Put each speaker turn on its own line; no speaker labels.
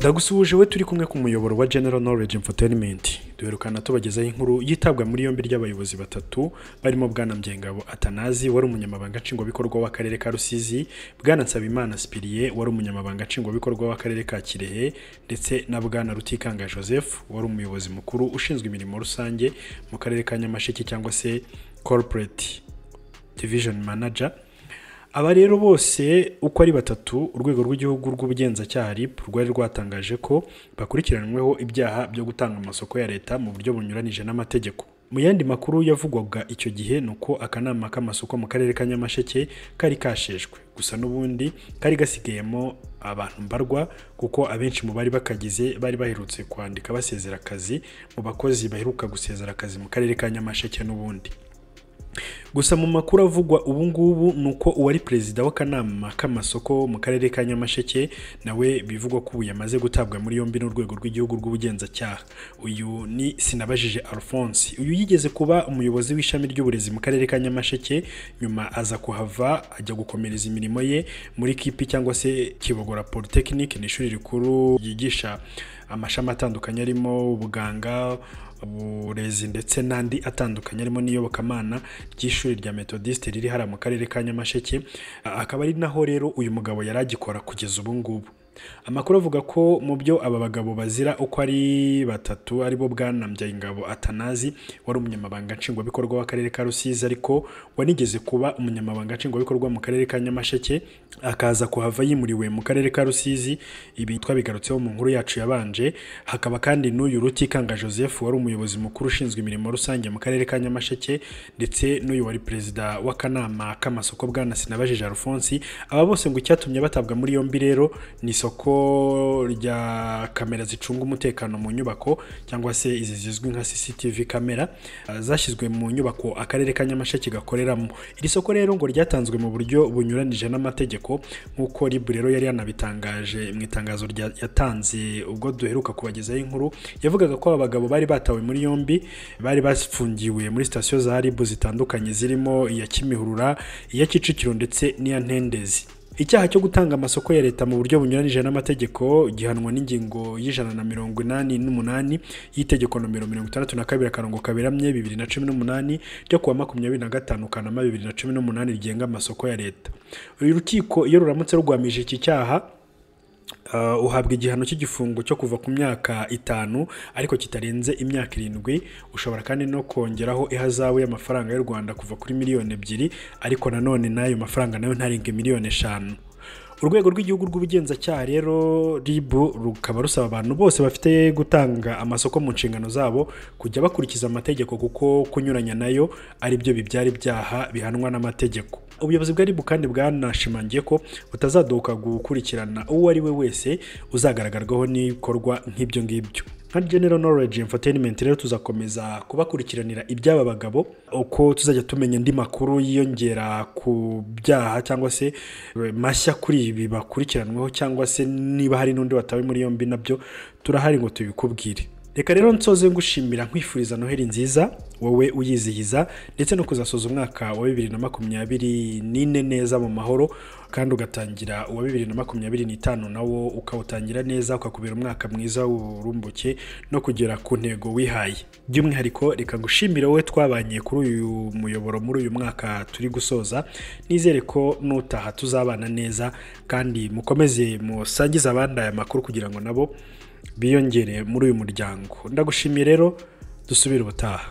Ndagusuhuje we turi kumwe ku muyoboro wa General Knowledge Infotainment. Duherukana tubagezaho inkuru yitabwa muri yombi ry'abayobozi batatu barimo Bwana Mbyengabo Atanazi wari umunyamabanga nshingwabikorwa w'akarere ka Rusizi, Bwana Nsabimana Cyprien wari umunyamabanga nshingwabikorwa w'akarere ka Kirehe, ndetse na Bwana Rutikanga Joseph wari umuyobozi mukuru ushinzwe imirimo rusange mu karere ka Nyamasheke cyangwa se Corporate Division Manager. Aba rero bose uko ari batatu, urwego rw'igihugu rw'ubugenzacyaha RIB rwari rwatangaje ko bakurikiranyweho ibyaha byo gutanga amasoko ya leta mu buryo bunyuranije n'amategeko. Mu yandi makuru yavugwaga icyo gihe ni uko akanama k'amasoko mu karere ka Nyamasheke kari kasheshwe, gusa n'ubundi kari gasigayemo abantu mbarwa kuko abenshi mu bari bakagize bari baherutse kwandika basezera akazi mu bakozi baheruka gusezera akazi mu karere ka Nyamasheke n'ubundi. Gusa mu makuru avugwa ubu ngubu ni uko uwari perezida w'akanama k'amasoko mu karere ka Nyamasheke nawe bivugwa ko ubu yamaze gutabwa muri yombi n'urwego rw'igihugu rw'ubugenzacyaha. Uyu ni Sinabajije Alphonse. Uyu yigeze kuba umuyobozi w'ishami ry'uburezi mu karere ka Nyamasheke, nyuma aza kuhava ajya gukomereza imirimo ye muri KIPI cyangwa se Kibogora Polytechnic, ni ishuri rikuru ryigisha amashami atandukanye arimo ubuganga, uburezi ndetse n'andi atandukanye arimo n'iyobokamana ry'ishuri rya Methodiste riri hariya mu karere ka Nyamasheke. Akaba ari naho rero uyu mugabo yari agikora kugeza ubu ngubu. Amakuru avuga ko mu byo aba bagabo bazira uko ari batatu aribo Bwana Mbyayingabo Atanazi wari umunyamabanga nshingwabikorwa w'akarere ka Rusizi ariko wanigeze kuba umunyamabanga nshingwabikorwa mu karere ka Nyamasheke, akaza kuhava yimuriwe mu karere ka Rusizi. Ibi twabigarutseho mu nkuru yacu yabanje. Hakaba kandi n'uyu Rutikanga Joseph wari umuyobozi mukuru ushinzwe imirimo rusange mu karere ka Nyamasheke, ndetse n'uyu wari perezida w'akanama k'amasoko Bwana Sinabajije Alphonse. Aba bose ngo icyatumye batabwa muri yombi rero ni isoko rya kamera zicunga umutekano mu nyubako cyangwa se izi zizwi nka CCTV kamera zashyizwe mu nyubako akarere ka Nyamasheke gakoreramo. Iri soko rero ngo ryatanzwe mu buryo bunyuranije n'amategeko nk'uko RIB rero yari yanabitangaje mu itangazo yatanze ubwo duheruka kubagezaho inkuru. Yavugaga ko aba bagabo bari batawe muri yombi bari bafungiwe muri sitasiyo za RIB zitandukanye zirimo iya Kimihurura, iya Kicukiro ndetse n'iya Ntendezi. Icyaha cyo gutanga amasoko ya leta mu buryo bunyuranije n'amategeko gihanwa n'ingingo y'188 y'itegeko nomero 62/2018 ryo kuwa 25 Kanama 2018 rigenga amasoko ya leta. Uyu rukiko iyo ruramutse rugwamije iki cyaha uhabwa igihano cy'igifungo cyo kuva ku myaka 5 ariko kitarenze imyaka 7. Ushobora kandi no kongeraho ihazabu y'amafaranga y'u Rwanda kuva kuri miliyoni 2, ariko nanone n'ayo mafaranga nayo ntarenge miliyoni 5. Urwego rw'igihugu rw'ubugenzacyaha rero RIB rukaba rusaba abantu bose bafite gutanga amasoko mu nshingano zabo kujya bakurikiza amategeko kuko kunyuranya nayo ari byo bibyara ibyaha bihanwa n'amategeko. Ubuyobozi bwa RIB kandi bwanashimangiye ko butazaduka gukurikirana uwo ari we wese uzagaragarwaho n'ibikorwa nk'ibyo ngibyo. Nka General Knowledge Infotainment rero tuzakomeza kubakurikiranira iby'aba bagabo uko tuzajya tumenya andi makuru yiyongera ku byaha cyangwa se mashya kuri ibi bakurikiranweho, cyangwa se niba hari n'undi watawe muri yombi nabyo turahari ngo tubikubwire. Reka rero nsoze ngushimira nkwifuriza Noheli nziza wowe uyizihiza, ndetse no kuzasoza umwaka wa 2024 neza mu mahoro, kandi ugatangira uwa 2025 nawo ukawutangira neza, ukakubera umwaka mwiza w'uburumbuke no kugera ku ntego wihaye. By'umwihariko reka ngushimire wowe twabanye kuri uyu muyoboro muri uyu mwaka turi gusoza. Nizere ko nutaha tuzabana neza, kandi mukomeze musangize abandi aya makuru kugira ngo nabo biyongere muri uyu muryango. Ndagushimiye rero, dusubire ubutaha.